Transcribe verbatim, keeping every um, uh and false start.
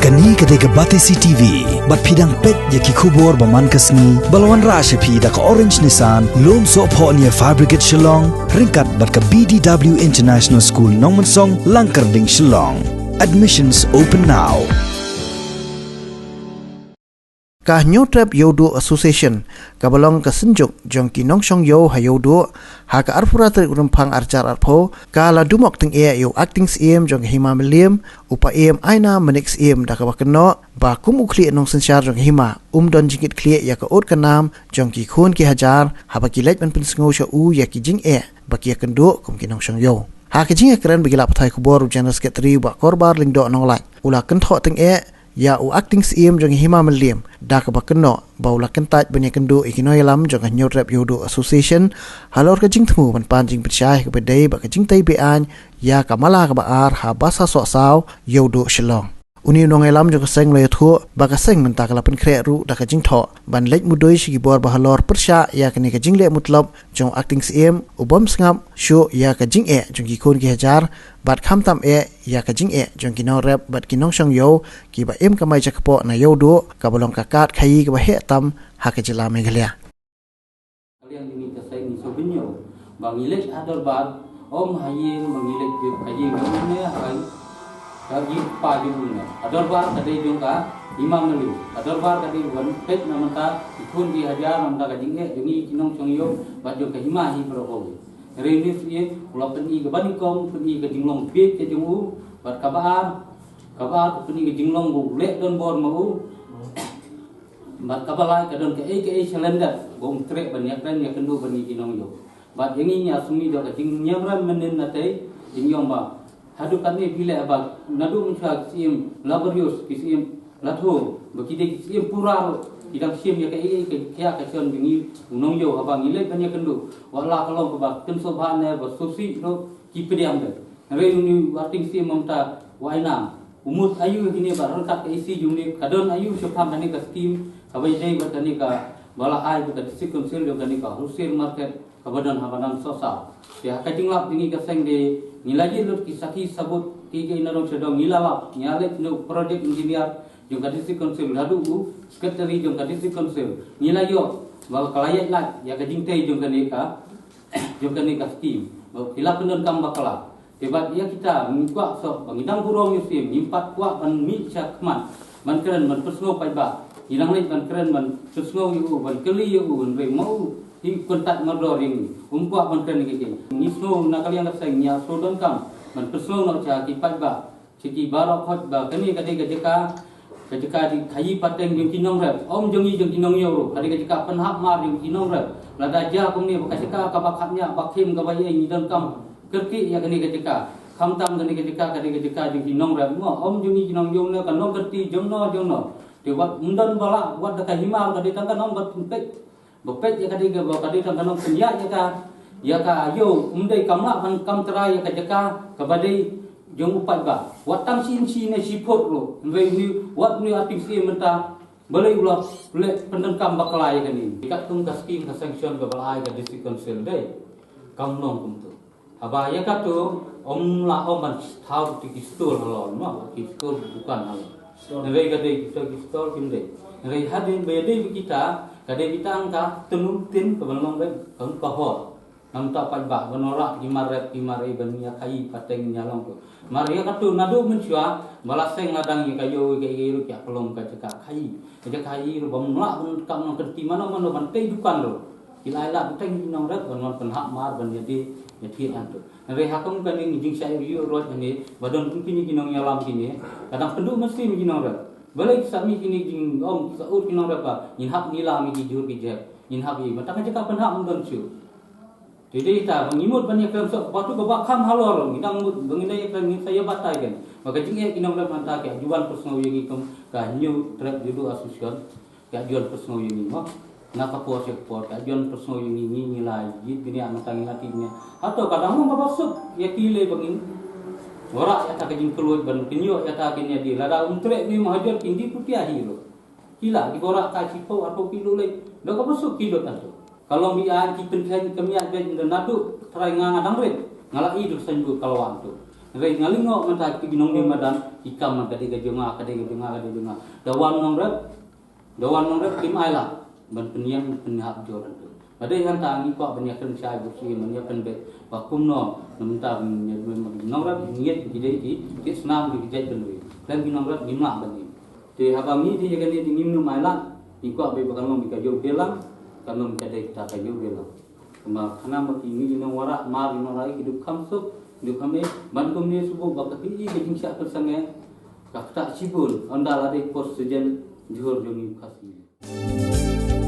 Kane ka dei ka Batesi T V, bad phi dang peit ïa ki khubor ba man ka sngi, ba la wanrah sha phi da ka Orange Nissan, Lumsohphoh near Fire Brigade Shillong, ryngkat bad ka B D W International School Nongmensong, Langkyrding, Shillong. Admissions open now. Ka Hynñiewtrep Ïewduh Association, kaba long ka synjuk jong ki nongshong ïew ha Ïewduh, ha ka arphew phra tarik u Rymphang arhajar arphew, ka la dumok tyngeh ïa u Acting Syiem jong ka Hima Mylliem, u Paiem Aina Manik Syiem, da kaba kynnoh ba kum u khlieh nongsynshar jong ka Hima, um don jingkitkhlieh ïa ka ut ka nam jong ki khun ki hajar, haba ki leit ban pynsngew sha u ïa ki jingeh ba ki ïakynduh kum ki nongshong ïew. Ha ka jingïakren bad ki lad pathai khubor, u General Secretary, u Bah Korbar Lyngdoh Nonglait, u la kynthoh tyngeh ïa u Acting Syiem jong ka Hima Mylliem, da kaba kynnoh ba u la kyntait ban ïakynduh ïa ki nongïalam jong ka Hynñiewtrep Ïewduh Association halor ka jingthmu ban pan jingpynshai kaba dei bad ka jingtei be-aiñ ïa ka mala kaba ar ha Basasohsaw, Ïewduh, Shillong. Une u nongïalam jong ka seng u la ïathuh ba ka seng mynta ka la pynkhreh ruh da ka jingthoh ban leit mudui sha ki bor ba halor pyrshah ïa kane ka jingleh mutlop jong u Acting Syiem, u bym sngap shuh ïa ka jingeh jong ki khun ki hajar, bad khamtam eh ïa ka jingeh jong ki nongrep bad ki nongshong ïew kiba im kamai jakpoh na Ïewduh, kaba long ka kad khaïi kaba heh tam ha ka jylla Meghalaya. Ka liang jong ngi ka seng ngi sngewbha ban ïoh ba ngi leit ha dorbar, ym ha ïing ba ngi leit jong ka ïing jong une ha ka ïing kpa jong une. Ha dorbar ka dei jong ka Hima Mylliem. Ha dorbar ka dei ban peit na bynta ki khun ki hajar, na bynta ka jingeh jong ngi ki nongshong ïew bad jong ka hima hi baroh kawei. Hynrei une u Syiem u la pyni kaba nyngkong, pyni ka jinglong bieit ka jong u, bad kaba ar, kaba ar ka pyni ka jinglong ba u leh donbor ma u. Bad kaba lai ka don kaei kaei challenges ba um treh ban ïakren ïakynduh bad ngi ki nongïew. Bad ïa ngi ngi ïa sumar da ka jingïarap mynnin na tei, jingïong ba haduh katne phi leh ba naduh mynshuwa ki Syiem laborious, ki Syiem lathuh, ba ki dei ki Syiem pura ruh, ki dang shim ïa kaei kaei ka khia ka shon jong ngi u nongïew haba ngi leit ban ïakynduh. Wat la ka long kaba kynshew bha ne ba sngewsih ruh, ki pdiang de. Hynrei une u Acting Syiem mynta u Aina, u mut aïu ïa kine, bad ryngkat ka A C jong une ka don aïu shaphang kane ka skim kaba ïadei bad kane kaba la ai bad ka District Council jong kane ka wholesale market kaba don ha Bandar Sohsaw. Te ha ka jinglap jong ngi ka seng de, ngi la jied lut ki sakhi sabut, ki, ki na dong sha dong, ngi la lap, ngi la leit na u project engineer jong ka District Council, haduh u secretary jong ka District Council, ngi la ïoh ba ka la ïaid lait ïa ka jingtei jong kane ka jong kane ka skim. Ba ki la pyndonkam bakla. Te bad ïa kita ngi kwah shuh ba ngi dang burom ïa u Syiem, ngim pat kwah ban mih sha khmat ban kren ban pynsngew paidbah. Ngi dang leit ban kren ban pynsngew ïa u, ban kylli ïa u, hynrei ma u hi u kyntait mardor ïa ngi. Um kwah ban kren ïa kiei kiei. Ngi sngew na ka liang ka seng ngi ïa shu donkam ban pynsngew noh sha ki paidbah, sha ki baroh khoit ba kane ka dei ka jaka, ka jaka dei khaïi pateng jong ki nongrep, ym jong ngi jong ki nongïew ruh, ka dei ka jaka pynhap mar jong ki nongrep. Lada jia kumne ba ka jaka kaba khapngiah ba khim kaba ïeng, ngi donkam kyrkieh ïa kane ka jaka. Khamtam kane ka jaka ka dei ka jaka jong ki nongrep mo, ym jong ngi ki nongïew ne ka nongkynti jong no jong no. Te wat ym don ba lah, wat da ka hima ka dei tang ka nong ba pynpeit. Ba peit ïa ka dei ka, ba ka dei tang ka nongpynïaid ïa ka, ïa ka ïew, ym dei, kam lah ban kam trai ïa ka jaka kaba dei jong u paidbah. Wat tang shi inshi ne shi phut ruh, hynrei une, wat une u Acting Syiem mynta, balei u la leh pyndonkam bakla ïa kane. Katkum ka skim ka sanction kaba la ai ka District Council dei, kam long kumto. Haba ïa kato, ym lah ym ban thaw ki stall halor, mo, ki stall dukan halor. Hynrei ka dei kita ki stall kim dei. Hynrei hadien ba ïadei bad kita, ka dei kita ka tnum tin kaba long bad ka hor. Namar ta paidbah ban wanrah ki mar rep ki mar ei ban ïa khaïi pateng ïa long to. Mar ïa kato naduh mynshuwa ba la seng la dang ïa ka ïew ïa ka ïew ruh ki ïa pynlong ka jaka khaïi. Ka jaka khaïi ruh bym lah ban kam nongkynti mano mano ban tei dukan ruh. Ki la ai lad bteng ki nongrep ban wan pynhap mar ban ïadei ïa thied hangto. Hynrei ha kum kane ka jingshah ïoh ruh kane ba don kum kine ki nongïalam kine ka dang pynduh mynsiem ki nongrep. Balei ki sa mih kine jingong, ki sa ud ki nongrep ba ngin hap ngi la mih ki jur ki jep, ngin hap ïa, mynta ka jaka pynhap ym don shuh. Te dei ta ba ngi mut ban ïakren shuh, ba tu kaba kham halor ngi dang mut ba ngin ïakren, ngin sa ïa batai kan. Ba ka jingeh ki nongrep mynta ki ïa ju wan pynsngew ïa ngi kum ka Hynñiewtrep Ïewduh Association. Ka ïa jon pynsngew ïa ngi mo. Na ka por sha ka por ka ïa jon pynsngew ïa ngi, ngi, ngi la ïit bniah, mynta ngi la tied bniah. Hato ka dang long kaba suk ïa ki lei ba ngin wanrah ïa ta ka jingkylluid ban kin ïoh ïa ta kin ïa dei. Lada um treh ne ma hajon kin dei putiah hi ruh. Ki la ki wanrah ka shiphew arphew kilo lei. Da kaba suk ki lut hangto. Ka long bi ai ki pynkheiñ ka miat bad da naduh trai nga nga dang rit. Nga la i da ka saiñbut ka la wan to. Hynrei nga lyngngoh mynta ki nongdie madan ki kam man ka dei ka jong nga, ka dei ka jong nga, ka dei jong nga. Da wan nongrep, da wan nongrep kim ailad ban pynïeng pynhap jur hangto. Ba dei hangta ngi kwah ban ïakren shai bad ki ban ïapynbeit ba kumno na mynta nongrep ngi ïeit ki dei ki, ki snam ki jait ban ri. Khlem ki nongrep ngim lah ban ri. Te haba ngi dei ïa kane te ngim nym ailad, ngi kwah ba kan long ka ïew bilang, kan long ka dei kata ka ïew bilang. Kumba khana ba ki ngi nong Warrah mar nong Warrah ki dup kham suk, dup kham eh, ban kumne shu ba ka ki ka jingshah pynsangeh ka ktah shibun ynda la dei por season jhur jong ngi Khasi.